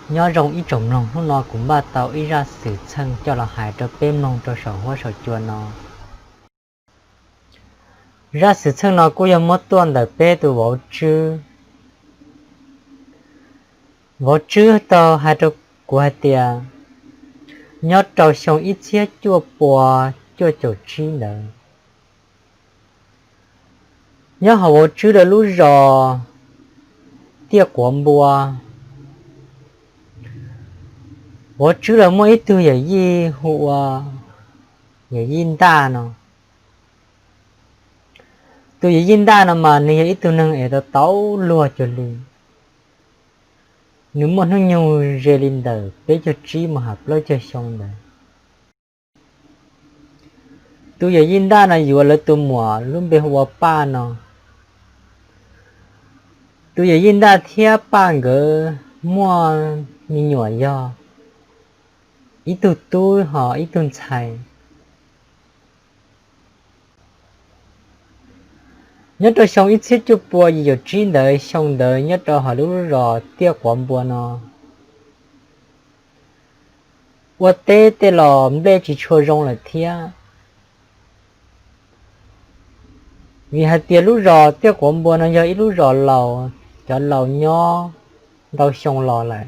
Nyob zoo ib tsoom mloog, hnub no kuv npaj tau ib zaj xwm txheej coj los hais rau peb mloog rau saum huab saum cua no. Zaj xwm txheej no kuj yog muab tuaj ntawm peb tus vauv Tswb. Vauv Tswb tau hais rau kuv hais tias, nyob rau xyoo ib txhiab cuaj pua cuaj caum tsib ntawd, nyob hauv vauv Tswb lawv lub zos Tiaj Quav Npua, vauv Tswb lawv muaj ib tug yawm yij hu ua yawm yij Ntaj no. Tus yawm yij Ntaj no mas nws yog ib tug neeg es tau tau luag cuag li, nws muaj hnub nyoog ze li ntawm peb caug tsib mus hais plaub caug xyoo ntawd. Tus yawm yij Ntaj no yuav lawv tus muam lub npe hu ua Paj no. Tus yawm yij Ntaj thiab Paj nkawd muaj me nyuam yog ib tug tub hos ib tug ntxhais. Nyob rau xyoo ib txhiab cuaj pua yim caum tsib ntawd, xyoo ntawd nyob rau hauv lub zos Tiaj Quav Npua no ua teb tej los nplej tsis tshua zoo lawm thiab. Vim hais tias lub zos Tiaj Quav Npua no yog ib lub zos laus, cov laus nyob ntau xyoo los lawm,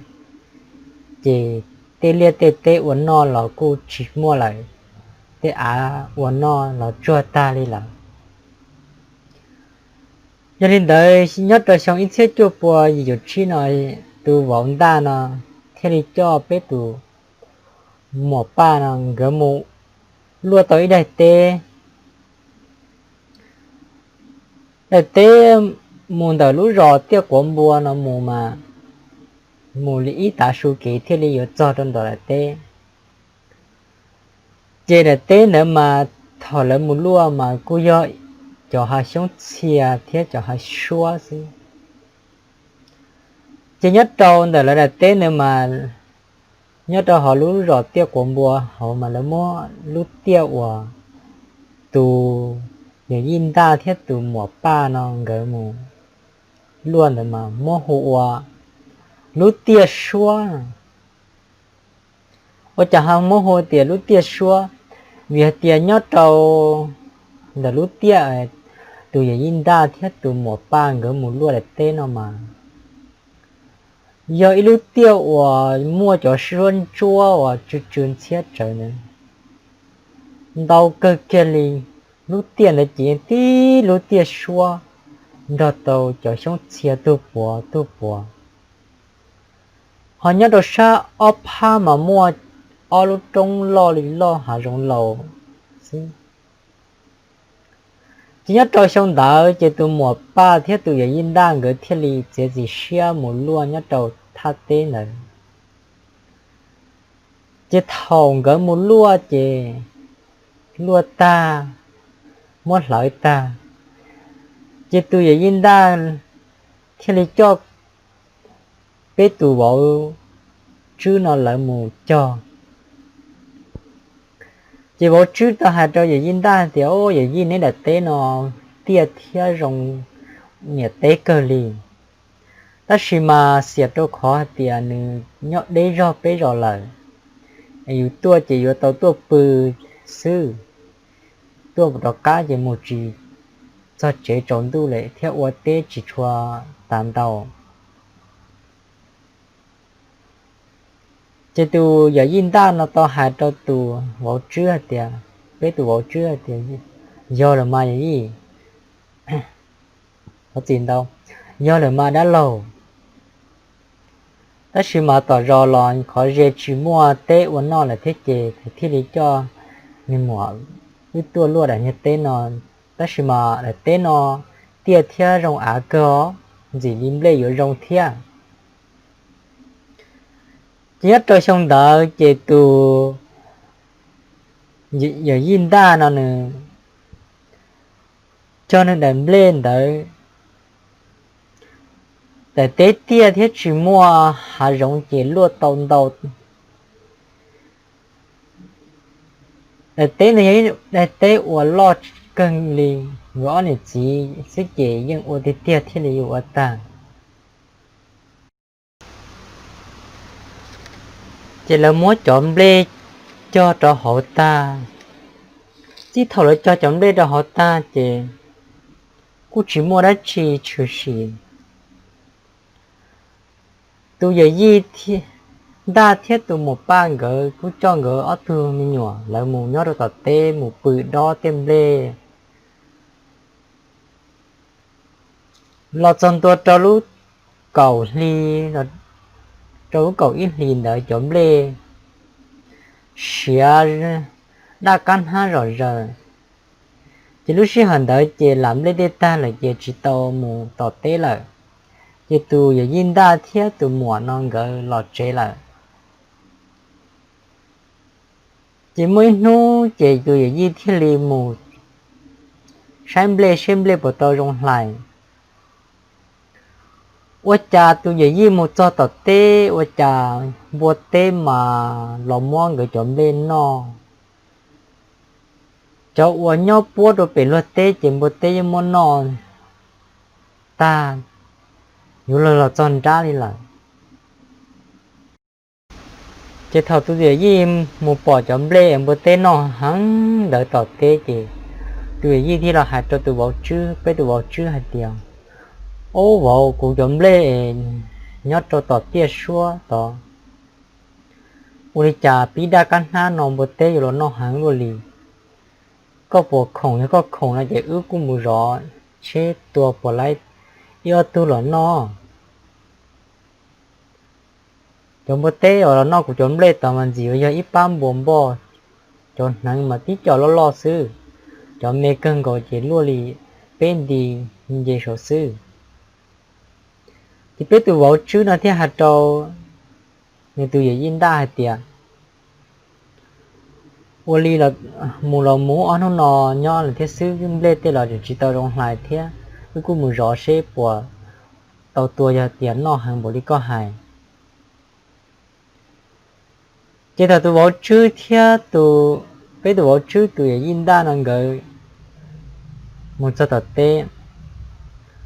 ces tej liaj tej teb ua noj los kuj tsis muaj lawm, tej av ua noj los tsuag tag li lawm. Yog li ntawd nyob rau xyoo ib txhiab cuaj pua yim caum tsib no, tus vauv Ntaj no thiaj li coj peb tus muam Paj no nkawd mus luaj tau ib daim teb. Daim teb mus ntawm lub zos Tiaj Quav Npua no mus mas mus li ib tav su kev thiaj li yuav txog rau ntawm daim teb. Ces daim teb ntawd mas thaum lawv mus luaj mas kuj yog cov hav xyoob txhia thiab cov hav suab xwb. Ces nyob rau ntawm lawv daim teb ntawd mas nyob rau hauv lub zos Tiaj Quav Npua hauv mas lawv muab lub tiaj uas tus yawm yij Ntaj thiab tus muam Paj no nkawd mus luaj ntawd mas muab hu ua lub tiaj suab. Ua cas ho muab hu tias lub tiaj suab? Vim hais tias nyob rau ntawm lub tiaj tus yawm yij Ntaj thiab tus muam Paj nkawd mus luaj daim teb no mas yog ib lub tiaj uas muaj cov suab ntsuab uas tsw tsw ntxhiab tsawv ntawd ntau kawg kiag li. Lub tiaj ntawd ces yeej tib lub tiaj suab nrog tau cov xyoob txhia tug puav tug puav. Ho nyob rau sab ob phab mas muaj ob lub roob loj li loj hav zoov laus xwb. Ces nyob rau xyoo ntawd ces tus muam Paj thiab tus yawm yij Ntaj nkawd thiaj li txiav txim siab mus luaj nyob rau thaj teb ntawd. Ces thaum nkawd mus luaj ces luaj tag, muab hlawv tag, ces tus yawm yij Ntaj thiaj li coj peb tus vauv Tswb no lawv mus cog. Ces vauv Tswb tau hais rau yawm yij Ntaj tias, Au, yawm yij, neb daim teb no tiaj thiab zoo niam teb kawg li, tab sis mas xiam rau qhov hais tias nws nyob deb zog peb zos lawm, es yus tuaj ces yuav tau tuaj pw xwb, tuaj rov qab ces mus tsis txog tsev tsaus ntuj lawm thiab ua teb tsis tshua tas ntau. Ces tus yawm yij Ntaj no tau hais rau tus vauv Tswb hais tias, peb tus vauv Tswb hais tias, Yog lawm mas yawm yij, thov txim ntau, yog lawm mas dab laug. Tab sis mas tom zos los qhov ze tsis muaj teb ua noj lawm thiab ces thiaj li coj nws muam wb tuaj luaj daim niag teb no. Tab sis mas daim teb no tiaj thiab zoo av kawg os, ntxim li nplej yuav zoo thiab. Ces nyob rau xyoo ntawd ces tus yawm yij Ntaj no nws cog nws daim nplej ntawd, daim teb tiaj thiab tsis muaj hav zoov ces luaj tau ntau. Daim teb no yog ib daim teb uas loj kawg li, nkawd ob niam txiv xwb ces yeej ua tiag tiag thiaj li yuav ua tag. Ces lawv muab cov nplej cog rau hauv tag. Txij thaum lawv cog cov nplej rau hauv tag ces kuj tsis muaj dab tsi tshwm sim. Tus yawm yij ntaj thiab tus muam Paj nkawd kuj coj nkawd ob tug me nyuam lawv mus nyob rau tom teb mus pw dob tej nplej. Los txog ntua rau lub kaum hli, rau lub kaum ib hlis ntawd cov nplej siav daj kab hnab zom zaws. Ces lub sij hawm ntawd ces lam nplej dej tag lawm ces tsis tau mus tom teb lawm. Ces tus yawm yij ntaj thiab tus muam no nkawd los tsev lawm. Ces muaj ib hnub ces tus yawm yij thiaj li mus saib nplej seb nplej puas tau zoo hlais. Ua cas tus yawm yij mus txog tom teb ua cas npua teb mas los muab nkawd cov nplej noj. Cov uas nyob puab rau pem luag teb ces npua teb yeej muab noj tag, yuav luag los txog nrab li lawm. Ces thaum tus yawm yij mus pom cov nplej npua teb noj heev ntawd tom teb ces tus yawm yij thiaj los hais rau tus vauv tswb, peb tus vauv tswb hais tias, Ob vauv, kuv cov nplej nyob rau tom tiaj suab tod, ua li cas pib daj kab hnab no npua teb yuav los noj heev luaj li. Koj puas khoom? Yog koj khoom no ces wb kuj mus zov seb tua puas laib ib ob tug los noj. Cov npua teb uas los noj kuv cov nplej tod mas ntxim uas yog ib pab npua npoj, cov hneev mas tib co loj loj xwb, cov me kawg nkaus ces luaj li peb nti nce saud xwb. Ces peb tus vauv tswb no thiaj hais rau nws tus yawm yij ntaj hais tias, Ua li mus los mus ob hnub no nyob lawm thiab xwb, nplej tej los tseem tsis tau zoo hlais thiab, wb kuj mus zov seb puas tau tua yog tias noj heev npaum li koj hais. Ces thaum tus vauv tswb thiab tus, peb tus vauv tswb tus yawm yij ntaj no nkawd mus txog tom teb,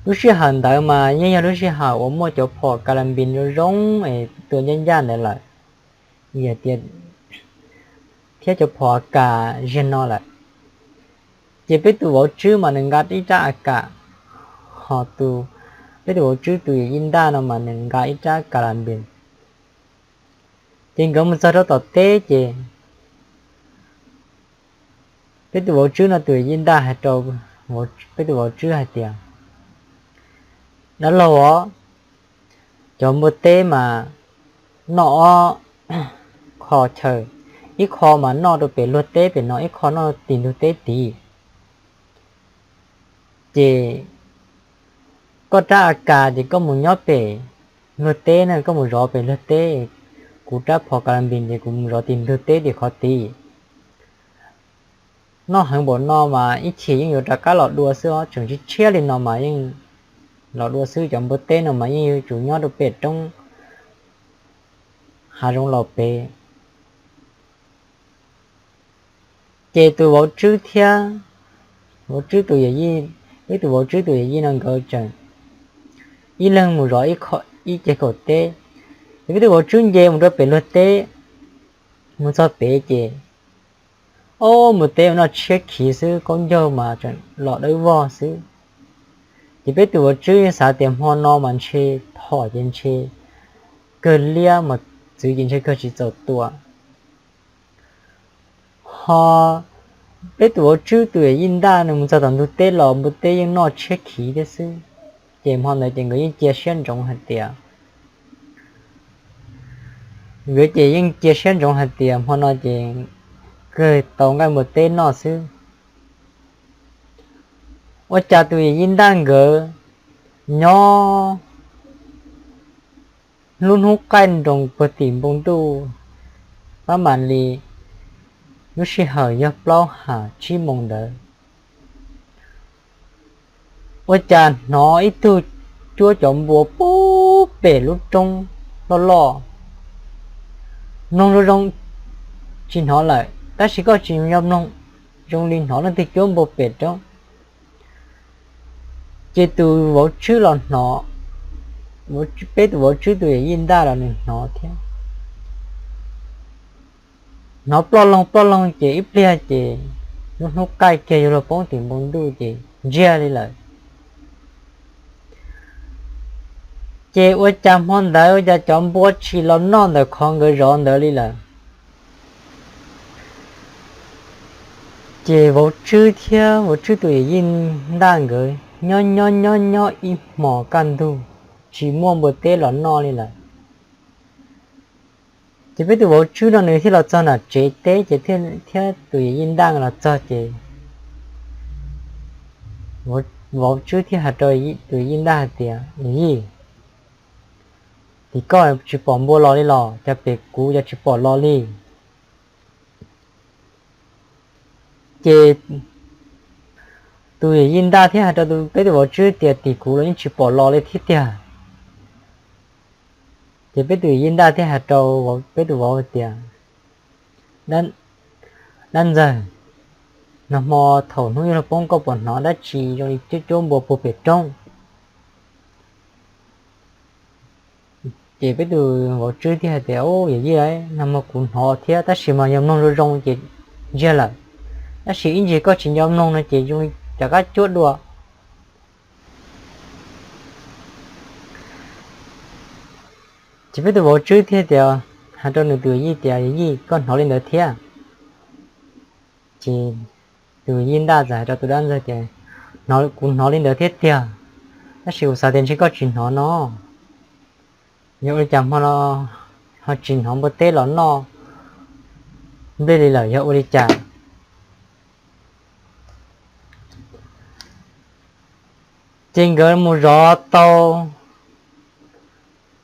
lub sij hawm ntawd mas yeej yog lub sij hawm uas muaj cov phom kas las npis zoo zoo es tua ncaj ncaj ntawd lawm, thiab cov phom a kas ziag no lawm. Ces peb tus vauv tswb mas nws nqa ib rab a kas, ho tus, peb tus vauv tswb tus yawm yij ntaj no mas nws nqa ib rab kas las npis. Ces nkawd mus txog rau tom teb ces peb tus vauv tswb no tus yawm yij ntaj hais rau peb tus vauv tswb hais tias, Dab laug os, cov npua teb mas noj ob qho chaw, ib qho mas noj rau pem luag teb pem no, ib qho noj tim ntug teb tid. Ces koj rab a kas ces koj mus nyob pem luag teb na, koj mus zov pem luag teb, kuv rab phom kas las npis ces kuv mus zov tim ntug teb tim qhov tid. Noj heev npaum no mas ib chim yeej yuav rov qab los dua xwb os, tseem tshiab tshiab li no mas yeej los dua xwb, cov npua teb no mas yeej yuav tsum nyob rau pem roob hav zoov los pem. Ces tus vauv tswb thiab, vauv tswb tus yawm yij, peb tus vauv tswb tus yawm yij no nkawd tseem ib leeg mus zov ib ce kaum teb. Ces peb tus vauv tswb nce mus rau pem luag teb, mus txog pem ces, ob, npua teb noj tshiab khiv xwb, kaub ncaug mas tseem los dawb vog xwb. Ces peb tus vauv tswb xav tias hmo no mas ntshe phom ces ntshe kawg liab mas txwv ces ntshe kawg tsis txaus tua. Ho peb tus vauv tswb tus yawm yij ntaj nws mus txog tom ntug teb los npua teb yeej noj tshiab khiv thiab xwb. Ces hmo ntawd ces nkawd yeej cia siab ntsoov hais tias, nkawd ces yeej cia siab ntsoov hais tias hmo no ces kawg tau nqaij npua teb noj xwb. Ua cas tus yawm yij ntaj nkawd nyob lub hnub qaij nroos puag tim npoo ntuj, pab mam li lub sij hawm yog plaub hab tsib moos ntawd, ua cas hnov ib tug cuab cov npua puag pem lub roob loj loj. Mloog zoo zoo tsis hnov lawm, tab sis koj tsis yog mloog zoo li hnov leej twg cuab npua pem roob. Ces tus vauv tswb los hnov, peb tus vauv tswb tus yawm yij ntaj los nws hnov thiab. hnov ploj loog ploj loog ces ib pliag ces lub hnub qaij kiag yuav luag poob tim npoo ntuj ces ntsiag li lawm. Ces ua cas hmo ntawd ua cas cov npua tsis los noj ntawm qhov nkawd zov ntawd li lawm. Ces vauv tswb thiab vauv tswb tus yawm yij ntaj nkawd nyob nyob nyob nyob ib hmos kaj ntug tsis muaj npua teb los noj li lawm. Ces peb tus vauv tswb no nws thiaj los txog nram tsev teb ces thiab tus yawm yij ntaj los txog ces vauv tswb thiaj hais rau tus yawm yij ntaj hais tias, Yawm yij, tim koj tsis pom npua los li los cas pem kuv cas tsis pom los li? Ces tus yawm yij ntaj thiaj hais rau peb tus vauv tswb tias, Tim kuv los yeej tsis pom los li thiab tiag. Ces peb tus yawm yij ntaj thiaj hais rau peb tus vauv tias, Dab ntxawg, nag hmo thaum hnub yuav luag poob koj puas hnov dab tsi zoo li cuab cuab npua puag pem roob? Ces peb tus vauv tswb thiaj hais tias, Yawm yij, nag hmo kuv hnov thiab tab sis mas yog mloog zoo zoo ces ntsiag lawm, tab sis ib ntsis koj tsis nco mloog no ces zoo li rov qab cuab dua. Ces peb tus vauv tswb thiaj tias, hais rau nws tus yawm yij tias, Yawm yij, koj hnov li ntawd thiab? Ces tus yij ntaj txawm hais rau tus dab ntxawg tias, Kuv hnov li ntawd thiab tiag, tab sis kuv xav tias ntshe koj tsis hnov no. Yog ua li cas hmo no ho tsis hnov npua teb los noj nplej li lawm, yog ua li cas? Ces nkawd mus zov tau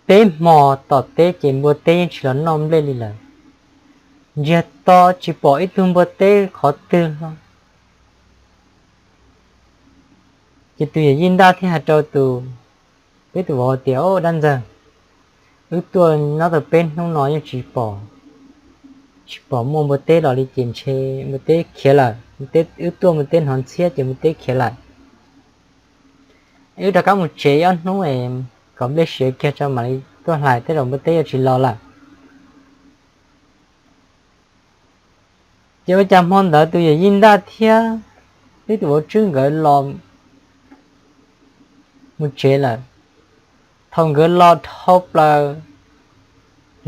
peb hmo tom teb ces npua teb yeej tsis los noj nplej li lawm. Ntsiag to tsis pom ib tug npua teb qhov twg hlo. Ces tus yawm yij ntaj thiaj hais rau tus, peb tus vauv tias, Dab ntxawg, wb tuaj nyob tau peb hnub no yeej tsis pom, tsis pom muaj npua teb los li ces ntshe npua teb khiav lawm, wb tuaj npua teb hnov ntxhiab ces npua teb khiav lawm. Wb rov qab mus tsev ob hnub kom nplej siav kiag tso mam li tuaj hlais tej zaum npua teb yuav tsis los lawm. Ces ua cas hmo ntawd tus yawm yij ntaj thiab peb tus vauv tswb nkawd los mus tsev lawm. Thaum nkawd los dhau plaws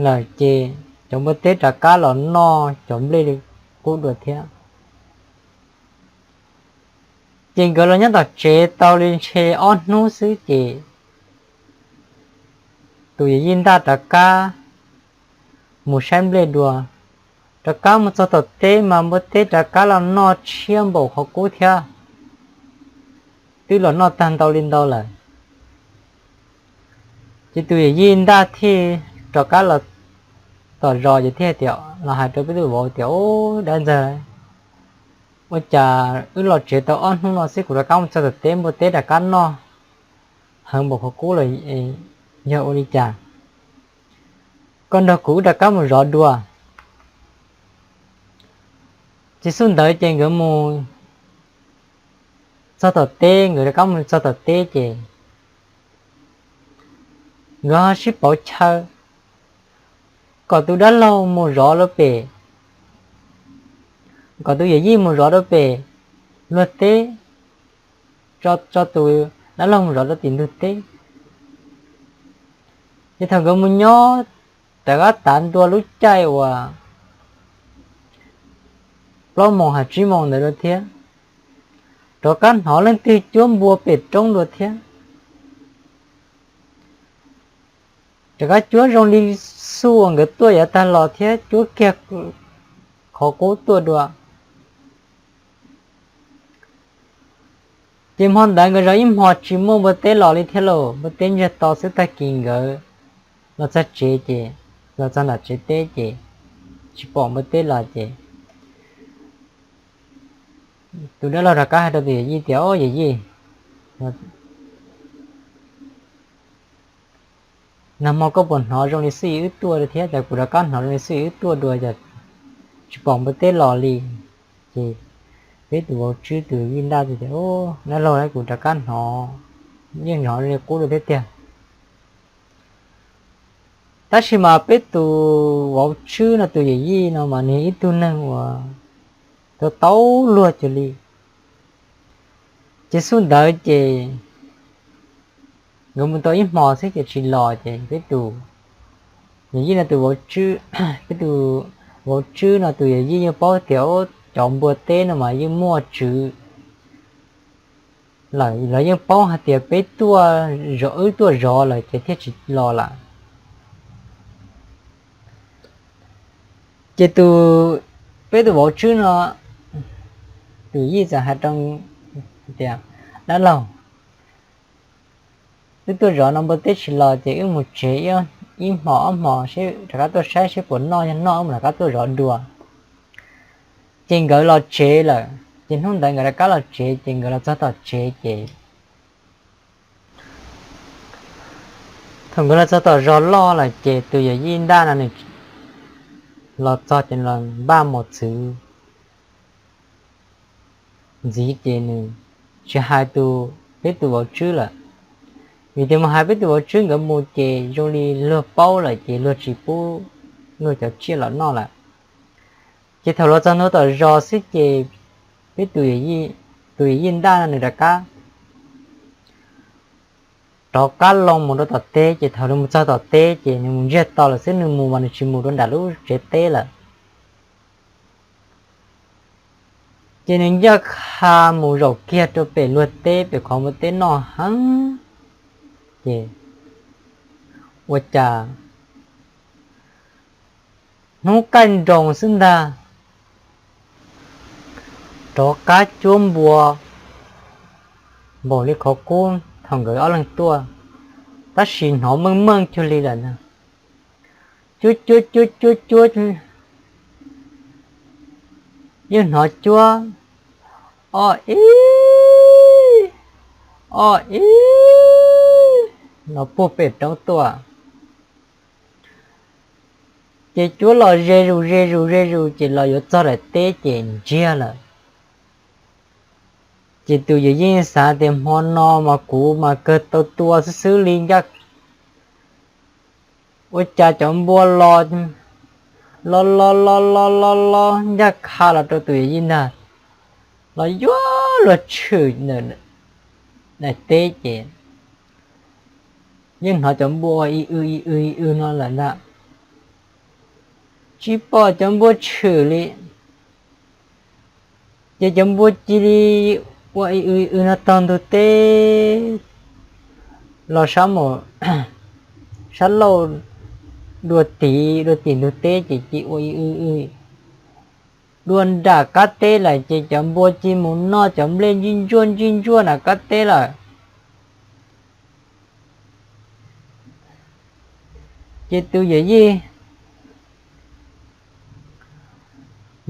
lawm ces cov npua teb rov qab los noj cov nplej li qub dua thiab. Ces nkawd los nyob tom tsev tau li ntshe ob hnub xwb ces tus yawm yij ntaj rov qab mus saib nplej dua. Rov qab mus txog tom teb mas npua teb rov qab los noj tshiab npaum qhov qub thiab, twb los noj tag ntau li ntau lawm. Ces tus yawm yij ntaj thiaj rov qab los tom zos ces thiaj tias, los hais rau peb tus vauv tias, Ub, dab ntxawg, ua cas wb los tsev tau ob hnub no xwb kuv rov qab mus txog tom teb npua teb rov qab noj heev npaum qhov qub los, yog ua li cas? Koj nrog kuv wb rov qab mus zov dua. Ces xub ntawd ces nkawd mus txog tom teb, nkawd rov qab mus txog tom teb ces nkawd ho sib pauv chaw kom tus dab laug mus zov rau pem, kom tus yawm yij mus zov rau pem luag teb, tso tus dab laug mus zov rau tim ntug teb. Ces thaum nkawd mus nyob rov qab tav ntua lub caij uas plaub moos hais tsib moos ntawd dua thiab, rov qab hnov leej twg cuab npua pem roob dua thiab. Rov qab cuab zoo li xub uas nkawd tuaj yav tag los thiab cuab kiag qhov qub tuaj dua. Ces hmo ntawd nkawd zov ib hmo tsis muaj npua teb los li thiab lauj, npua teb ntsiag to xwb. Tag kis nkawd los txog tsev ces, los txog nram tsev teb ces tsis pom npua teb los ces tus dab laug rov qab hais rau tus yawm yij tias, Au yawm yij, nag hmo koj puas hnov zoo li xwb yim wb tuaj thiab? Cas kuv rov qab hnov zoo li xwb yim wb tuaj dua, cas tsis pom npua teb los li? Ces peb tus vauv tswb tus yij ntaj tias, Dab laug, kuv rov qab hnov yeej hnov zoo li qub dua thiab tiag. Tab sis mas peb tus vauv tswb no tus yawm yij no mas nws yog ib tug neeg uas tau tau luag cuag li. Ces xub ntawd ces nkawd mus tau ib hmo xwb ces tsis los ces peb tus yawm yij no tus vauv tswb, peb tus vauv tswb no tus yawm yij yeej paub tias cov npua teb no mas yeej muaj tswv lawm, lawv yeej paub hais tias peb tuaj zov, wb tuaj zov lawm ces thiaj tsis los lawm. Ces tus, peb tus vauv tswb no tus yij txawm hais rau tias, dab laug, wb tuaj zov no npua teb tsis los ces wb mus tsev ib hmo ob hmo seb rov qab tuaj saib seb puas noj, yog noj wb mam rov qab tuaj zov dua. Ces nkawd los tsev lawm ces hnub ntawd nkawd rov qab los tsev ces nkawd los txog tom tsev ces thaum nkawd los txog tom zos loj lawm ces tus yawm yij ntaj no nws los txog ces los npaj mos txwv ntxiv ces nws tsis hais tus, peb tus vauv tswb lawm. Vim tias mus hais peb tus vauv tswb nkawd mus ces zoo li luag paub lawm ces luag tsis pub luag cov tsiaj los noj lawm. Ces thaum los txog ntua tom zos xwb ces peb tus, tus yawm yij ntaj no nws rov qab rov qab loo mus rau tom teb ces thaum nws mus txog tom teb ces nws mus ntsiag to lawm xwb, nws mus mas nws tsis mus rau nram lub tsev teb lawm. Ces nws ncaj qha mus zaum kiag rau pem luag teb pem qhov npua teb noj heev. Ces ua cas hnub qaij nroos xwb ntag, rov qab cuab npua npaum li qhov qub thaum nkawd ob leeg tuaj, tab sis hnov meej meej cuag li lawm ntag. Cuab cuab cuab cuab cuab, yeej hnov cuab o ib, o ib no puag pem roob tuaj. Ces cuab los ze zus ze zus ze zus ces los yuav txog daim teb ces ntsiag lawm. Ces tus yawm yij xav tias hmo no mas kuv mas kawg tau tua xwb xwb li ncaj, ua cas cov npua los, los los los los los los ncaj qha los rau tus yawm yij ntag, los yuav luag tshwm daim teb ces yeej hnov cov npua ua i w i w i w no lawm ntag. Tsis pom cov npua tshwm li. Ces cov npua cia li ua i w i w no taug ntug teb los sab mus, sab laug dua tim, dua tim ntug teb ces cia ua i w i w dua nram qab teb lawm ces cov npua cia mus noj cov nplej ntsij ntsuaj ntsij ntsuaj nram qab teb lawm. Ces tus yawm yij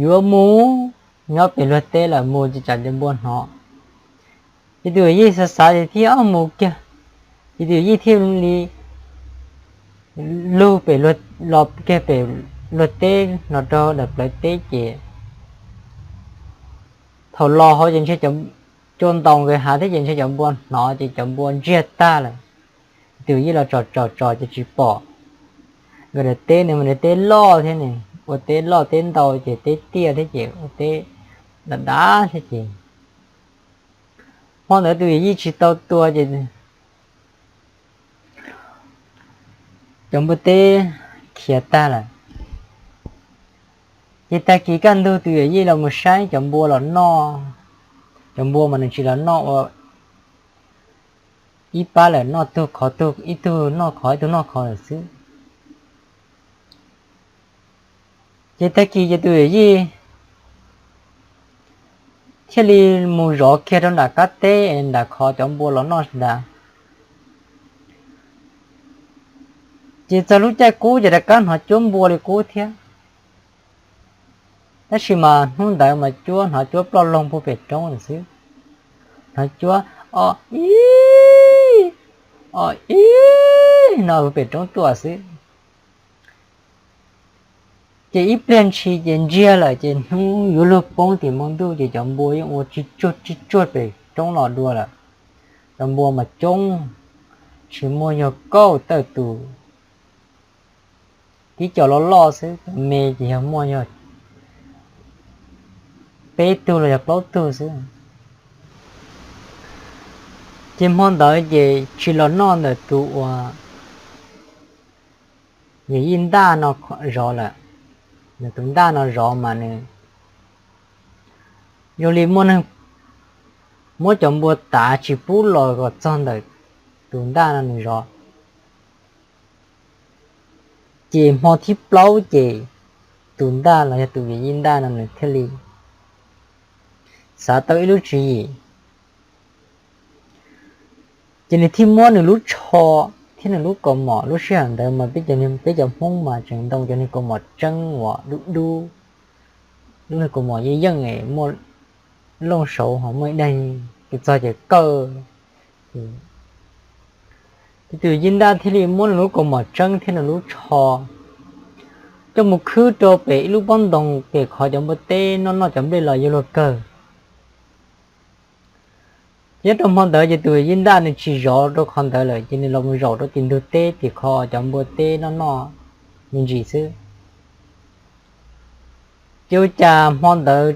yuav mus nyob pem luag teb lawm, mus ces tsam cov npua hnov. Ces tus yawm yij xav xav ces thiaj mus kiag, ces tus yawm yij thiaj li lug pem, los kiag pem luag teb no rau daim plawv teb ces thaum los hauv ces ntshe cua ntaus nkawd hav thiab ces ntshe cov npua hnov ces cov npua ntsiag tag lawm. Tus yawm yij los tsom tsom tsom ces tsis pom. Nkawd daim teb nws mas nws teb loj thiab ne, ua teb loj teb ntau ces teb tiaj thiab ces ua teb dav dav thiab ces hmo ntawd tus yawm yij tsis tau tua ces cov npua teb khiav tag lawm. Ces tag kis kaj ntug tus yawm yij los mus saib cov npua los noj, cov npua mas nws tsis los noj ua ib pab lawm, noj tug qhov tug, ib tug noj qhov ib tug noj qhov lawm xwb. Ces tag kis ces tus yawm yij thiaj li mus zov kiag rau nram qab teb nram qhov cov npua los noj ntawd. Ces txog lub caij qub ces rov qab hnov cuab npua li qub thiab. Tab sis mas hnub ntawd mas cuab, hnov cuab ploj loog puag pem roob lawm xwb. Hnov cuab o ib, o ib no puag pem roob tuaj xwb. Ces ib pliag ntshis ces ntsiag lawm ces hnub yuav luag poob tim npoo ntuj ces cov npua yeej ua tsig tsuag tsig tsuag pem roob los dua lawm. Cov npua mas coob, tsis muaj yog kauj tawm tus. ib co loj loj xwb, cov me ces yog muaj yog peb tug los yog plaub tug xwb. Ces hmo ntawd ces tsis los noj ntawm tus uas yawm yij ntaj no zov lawm. Nws tus ntaj no zov mas nws zoo li muaj neeg muab cov npua tav tsis pub los kom txog ntawm tus ntaj no nws zov. Ces hmo thib plaub ces tus ntaj los yog tus yawm yij ntaj no nws thiaj li xav tau ib lub tswv yim, ces nws thiaj muab nws lub tsho thiab nws lub kaus mom. Lub sij hawm ntawd mas peb cov, peb cov Hmoob mas tseem ntoo cov niag kaus mom tseeb uas dub dub, lub niag kaus mom yeej yeej es muaj looj saud ho muaj ib daig txog ces kawj. Ces tus yij ntaj thiaj li muab nws lub kaus mom tseeb thiab nws lub tsho coj mus khwb rau pem ib lub pob ntoo pem qhov cov npua teb noj noj cov nplej los yuav luag kawg. Ces nyob rau hmo ntawd ces tus yij ntaj nws tsis zov rau qhov ntawd lawm, ces nws los mus zaum rau tim ntug teb tim qhov cov npua teb noj noj me ntsis xwb. Ces ua cas hmo ntawd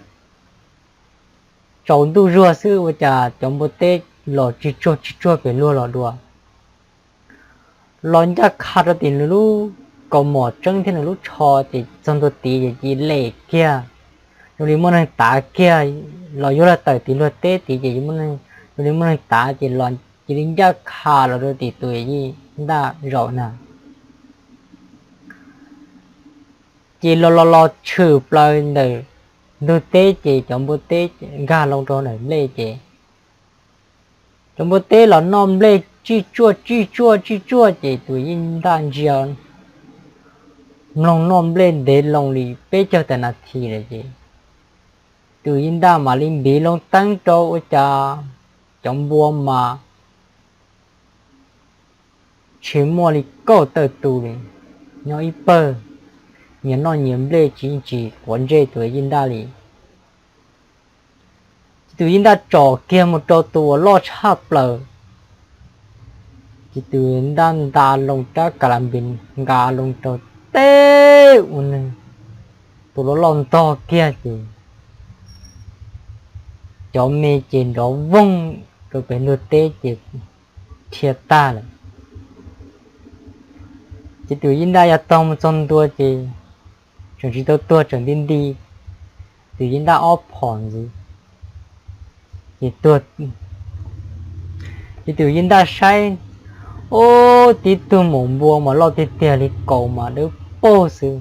tsaus ntuj zuag xwb ua cas cov npua teb los tsis tsuag tsis tsuag pem luag los dua, los ncaj qha rau tim nws lub kaus mom tseeb thiab nws lub tsho, ces txog ntua tid ces cia li lem kiag, zoo li muaj neeg tav kiag. Los yuav luag tawm tim luag teb tid ces zoo li muaj neeg tav ces los cia li ncaj qha los rau tim tus yij ntaj zaum na. Ces los los los tshwm plaws ntawm ntug teb ces cov npua teb nkag loo rau ntawm nplej ces cov npua teb los noj nplej tsij tsuaj tsij tsuaj tsij tsuaj ces tus yij ntaj ntsia mloog noj nplej ntev loo li peb caug tas nas this lawm ces tus yij ntaj mam li npiv loo teeb rau ua cas cov npua mas tsis muaj li kauj tawm tus li, nyob ib pawg nyias noj nyias nplej tsis tsis quav ntsej tus yij ntaj li. Ces tus yij ntaj tsom kiag mus rau tus uas loj tshaj plaws, ces tus ntaj nta loo rab kas las npis nqa loo rau teb ua nws tus loj loj ntog kiag ces cov me ces nrov voog rau pem ntug teb ces dhia tag lawm. Ces tus yij ntaj yav tog mus txog ntua ces tseem tsis tau tuag tseem nti nti, tus yij ntaj ob phom ntxiv ces tuag. Ces tus yij ntaj saib, ub, tib tug maum npua mas loj tiag tiag li, kaus mas dawb paug xwb.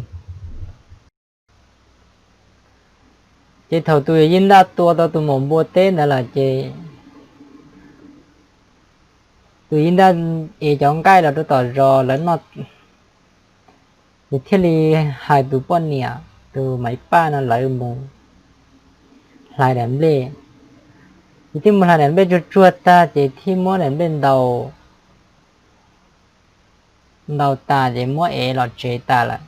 Ces thaum tus yij ntaj tua tau tus maum npua teb ntawd lawm ces tus yij ntaj ev cov nqaij los rau tom zos lawv noj, ces thiaj li hais tus poj niam tus Maiv Paj no lawv mus hlais daim nplej. Ces thiaj mus hlais daim nplej tsuag tsuag tag ces thiaj muab daim nplej ntaus, ntaus tas ces muab ev los tsev tas lawm.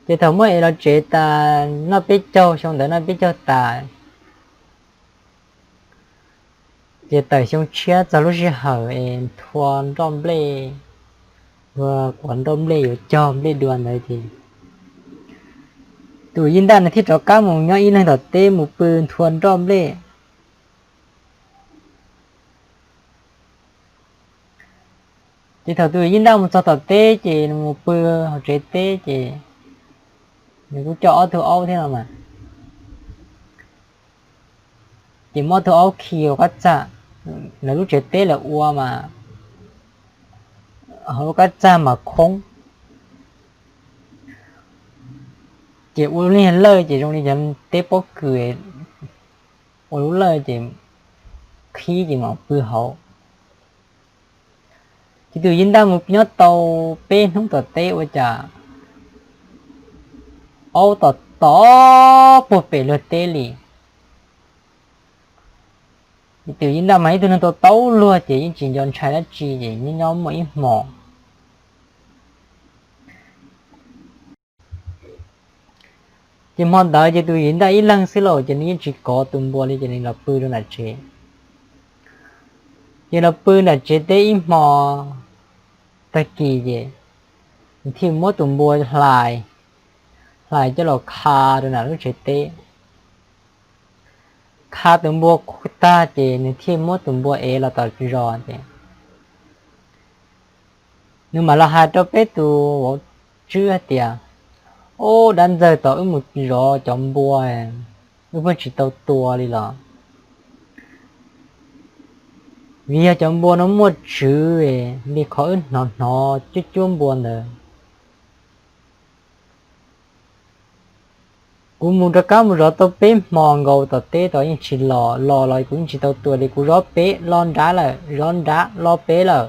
Ces thaum muab ev los tsev tas noj peb caug, xyoo ntawd noj peb caug tas, ces tawm xyoo tshiab txog lub sij hawm es nthua nroj nplej, nthua quav nroj nplej yuav cog nplej dua ntawd ces tus yij ntaj nws thiaj rov qab mus nyob ib leeg tom teb mus pw nthua nroj nplej. Ces thaum tus yij ntaj mus txog tom teb ces nws mus pw hauv tsev teb ces nws kuj coj ob tug aub thiab no mas, ces muab ob tug aub khi hauv qab txaj. Lawv lub tsev teb lawv ua mas hauv lub qab txaj mas khoob, ces ua lub niag lawj ces zoo li cov teb pob kws, ua lub lawj ces qhib ces mam pw hauv. Ces tus yij ntaj mus nyob tau peb hnub tom teb ua cas aub tom tom puag pem luag teb li. Ces tus yij ntaj mas ib tug neeg tau tau luag ces yeej tsis nco ntshai dab tsi ces nyob nyob muaj ib hmos Ces hmo ntawd ces tus yij ntaj ib leeg xwb lauj, ces nws yeej tsis kov tus npua li, ces nws los pw rau nram tsev. Ces los pw nram tsev teb ib hmo, tag kis ces nws thiaj muab tus npua hlais, hlais coj los kha rau nram lub tsev teb. Kha tus npua tag ces nws thiaj muab tus npua ev los tom zos ces nws mam los hais rau peb tus vauv tswb hais tias, Ub, dab ntxawg, tom wb mus zov cov npua, wb pheej tsis tau tua li los vim yog cov npua no muaj tswv li qhov wb hnov hnov cuab cuab npua ntawd. Kuv mus rov qab mus zov tau peb hmo nkaus tom teb tos yeej tsis los, los los kuv yeej tsis tau tua li. Kuv zov pem los nrad lawm, zov nrad los pem lawm,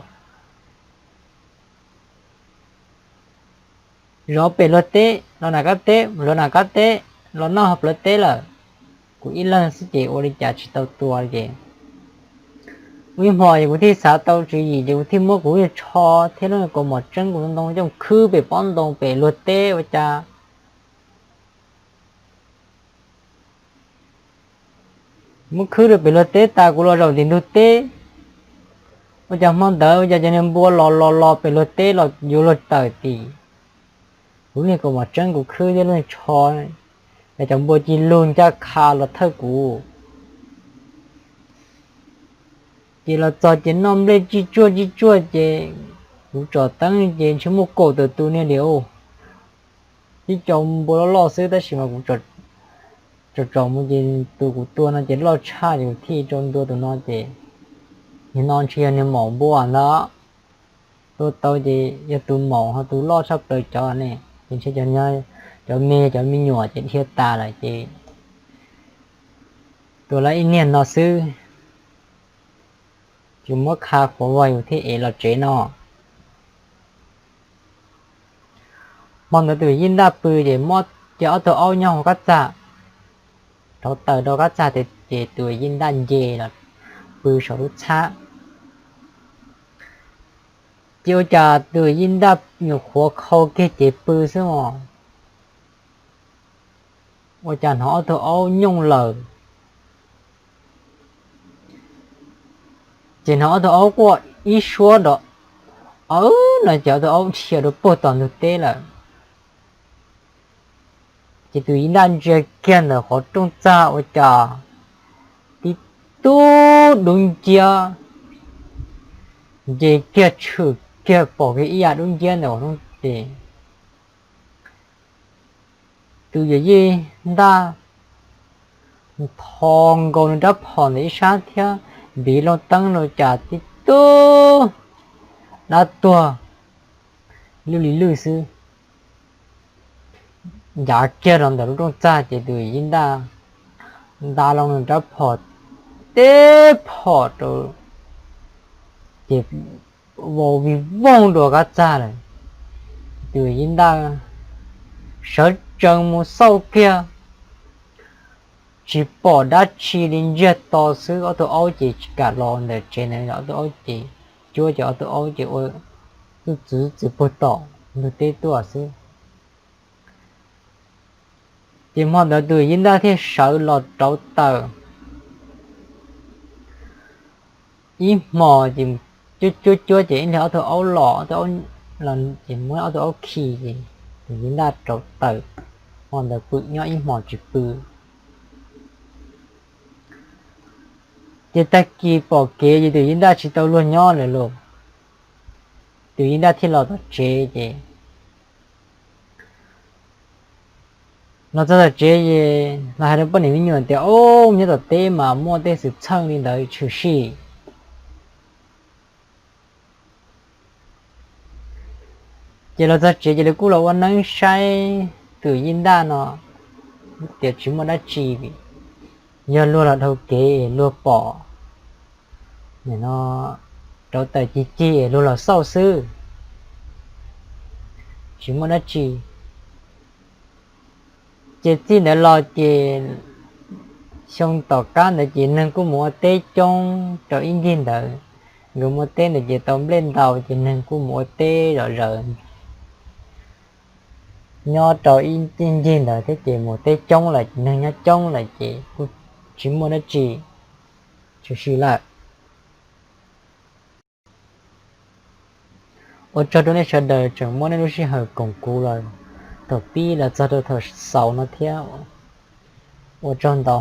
zov pem luag teb los nram qab teb, zov nram qab teb los noj hauv plawv teb lawm. Kuv ib leeg xwb ces ua li cas tsis tau tua ces ib hmo es kuv thiaj xav tau tswv yim ces kuv thiaj muab kuv tsho thiab lub kaus mom tseeb kuv ntoo coj khwb pem pob ntoo pem luag teb ua cas muab khwb rau pem luag teb tas kuv los zaum tim ntug teb. Ua cas hmo ntawd ua cas cov niag npua los los los pem luag teb los yuav luag tawm tim kuv lub niag kaus mom tseeb kuv khwb thiab lub niag tsho, es cov npua cia li ncaj qha los thawj kuv. Ces los txog ces noj nplej tsij tsuaj tsij tsuaj ces kuv tsom teeb ces ntshe muaj kaum tawm tus niag li ub. Tib co npua loj loj xwb tab sis mas kuv tsom tsom mus ces tus kuv tua no ces loj tshaj ces kuv thiaj rau ntua tus no ces nim no ntshe yog niag maum npua ntawd. Tua tau ces yog tus maum ho tus loj tshaj plaws cov ne, ces ntshe cov me, cov me nyuam ces dhia tas lawm ces tua lawv ib niag no xwb. Ces muab kha qhuav vog yus thiaj ev los tsev no. Hmo ntawd tus Yij Ntaj pw ces muab cov ob tug aub nyob hauv qab txag, rauv taws rau qab txag ces tus Yij Ntaj nce los pw saum lub txhab. Ces ua cas tus Yij Ntaj nyuam qhuav khau kiag cev pw xwb os, ua cas hnov ob tug aub nyooj lawm. Ces hnov ob tug aub quaj ib suab nrov, no ces ob tug aub dhia rau puag tom ntug teb lawm. Ces tus Yij Ntaj ntsia kiag ntawm qhov rooj txag ua cas tib tug dub nciab nce kiag tshwm kiag pom kiag ib yam dub nciab ntawm qhov rooj ces tus yawm yij Ntaj ntho nkaus nws rab phom ntawm ib sab thiab npiv loo teeb no cas tib tug dab tuag lwj li lwj xwb ncav kiag los ntawm lub rooj txag ces tus yawm yij Ntaj nta loo nws rab phom teb phom rau ces vau vig voog dua qab txag lawm. Tus yawm yij Ntaj sawv tsees mus xauj kiag tsis pom dab tsi li, ntsiag to xwb. Ob tug aub ces tsis kam los ntawm tsev ntawd, ob tug aub ces cuab ces ob tug aub ces ua tub txwv txwv puag tom ntug teb tuaj xwb. Ces hmo ntawd tus yij Ntaj thiaj sawv los rauv taws ib hmos ces cuab cuab cuab ces ib ntsis ob tug aub los, ob tug aub los ces muab ob tug aub khi ces tus yij Ntaj rauv taws, hmo ntawd pw nyob ib hmos tsis pw. Ces tag kis pom kev ces tus yij Ntaj tsis tau luag nyob lawm lauj, tus yij Ntaj thiaj los tom tsev ces los txog tom tsev ces los hais rau poj niam me nyuam tias, Ob, nyob tom teb mas muaj tej xwm txheej li ntawd tshwm sim. Ces los txog tsev ces lawv kuj los ua neeb saib tus yij Ntaj no tias tsis muaj dab tsi, yog luag los dhau kev luag pom no rauv taws cig cig luag los xauj xwb, tsis muaj dab tsi. Ces txij ntawd los ces xyoo tom qab ntawd ces neeg kuj mus ua teb coob rau ib ncig ntawd. Nkawd mus ua teb ntawd ces tau nplej ntau ces neeg kuj mus ua teb zom zaws nyob rau ib ncig ntawd thiab ces mus teb coob lawm ces neeg nyob coob lawm ces kuj tsis muaj dab tsi tshwm sim lawm. Ua tsaug rau nej sawv daws tseem muab nej lub sij hawm koom kuv los thaum pib los txog rau thaum xaus no thiab. Ua tsaug ntau.